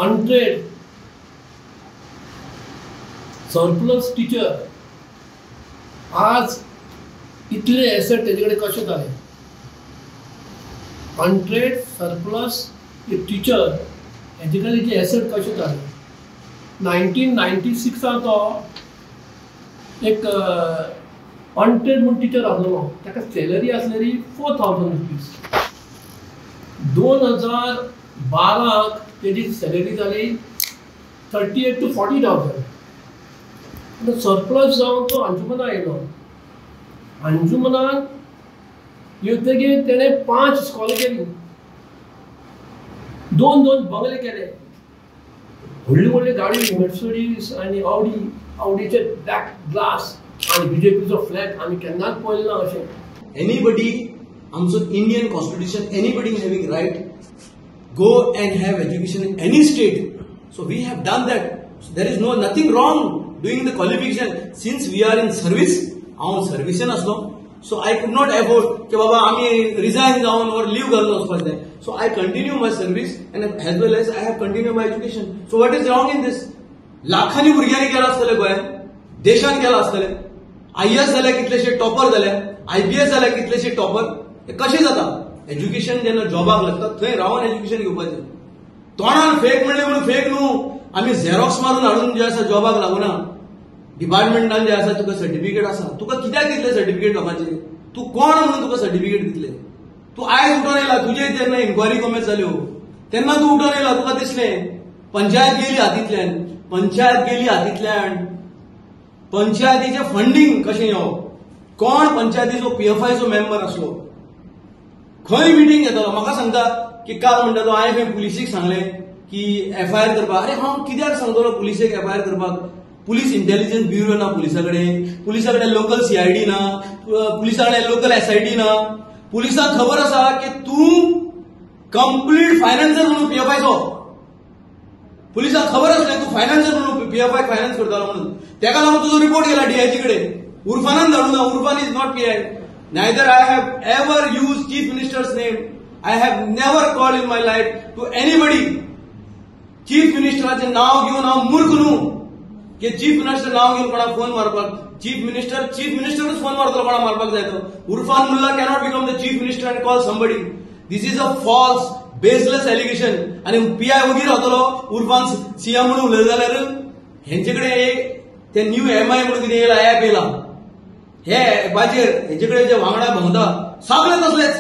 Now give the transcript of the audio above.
Untrained surplus teacher आज इतले asset तेजे कडेन कशें जाले? अनट्रेन्ड सरप्लस टिचर हेजे कडेन जे एसेट कशें जाले? 1996 तो एक अनट्रेन्ड म्हूण टिचर आसलेलो, ताका सॅलरी आसलेली 4000 रुपीज. 2012 तेजी सॅलरी जाली 38 to 40 thousand. Surplus जावन तो अंजुमना येयलो. अंजुमनान येवतकीर तेणें पांच इस्कॉलां केली, दोन दोन बंगले केले, व्हडली व्हडली गाडी, मर्सिडीज आनी आवडी, आवडीचे ब्लॅक ग्लास आनी बीजेपीचो फ्लॅग आमी केन्नाच पळयलें ना अशें. एनीबडी, आमचो Indian Constitution, anybody having right go and have education in any state. So we have done that. There is no nothing wrong doing the qualification since we are in service. हांव सर्विसेन आसलो, so I could not afford की बाबा आमी resign जावन or live घालून वचपाक जाय. So I continue my service and as well as I have continue my education. So what is wrong in this? लाखांनी भुरग्यांनी केलां आसतलें, गोंयांत, देशान केलां आसतलें. आयएएस जाल्या कितलेशे, टॉपर जाल्या, आयपीएस जाल्या कितलेशे टॉपर. हे कशें जाता? एज्युकेशन जेन्ना जॉबाक लागता, थंय रावन एज्युकेशन घेवपाचें. तोंडान फेक म्हणलें म्हणून फेक न्हू. आमी झेरॉक्स मारून हाडून जे आसा जॉबाक लागूना. डिपार्टमेंटान जे आसा तुका सर्टिफिकेट आसा. तुका कित्याक दितले सर्टिफिकेट लोकांचे? तूं कोण म्हणून तुका सर्टिफिकेट दितले? तूं आयज उठोन येयला. तुजे जेन्ना इन्क्वायरी कोमेस जाल्यो तेन्ना तूं उठोन येयला. तुका दिसलें पंचायत गेली हातींतल्यान, पंचायत गेली हातींतल्यान. पंचायतीचें फंडींग कशें येवप? कोण पंचायतीचो पीएफआयचो मेंबर आसलो, खंय मिटींग घेतलो? म्हाका सांगता की काल म्हणटा तो, हांवें खंय पुलिसीक सांगलें की एफआयआर करपाक. अरे, हांव कित्याक सांगतलो पुलिसेक एफआयआर करपाक? पुलीस इंटेलिजन्स ब्युरो ना पुलिसा कडेन, पुलिसा कडेन लोकल सीआयडी ना, पुलिसा कडेन लोकल एसआयटी ना. पुलिसांक खबर आसा की तूं कंप्लीट फायनान्सर म्हणून पीएफआयचो. पुलिसांक खबर आसलें तूं फायनान्सर म्हणून, पीएफआय फायनान्स करतालो म्हणून. तेका लागून तुजो रिपोर्ट गेला डीआयजी कडेन. उर्फानान धाडूं ना. Urfan is not PI. Neither I have ever use Chief Minister's name. I have never call in my life to anybody. Chief मिनिस्टराचें नांव घेवन, हांव मूर्ख न्हू की चीफ मिनिस्टर नांव घेवन कोणाक फोन मारपाक. चीफ मिनिस्टर, चीफ मिनिस्टरूच फोन मारतलो कोणाक मारपाक जाय तो. उर्फान मुल्ला cannot become the chief minister and call somebody. This is a false, baseless allegation. आनी पीआय वगीर रावतलो उर्फान सीएम म्हणून उलयले जाल्यार? हेंचे कडेन एक ते न्यू एमआय म्हणून कितें येयला, एप येयला. हे एपाचेर हेचे कडेन जे वांगडा भोंवता सगळे तसलेच.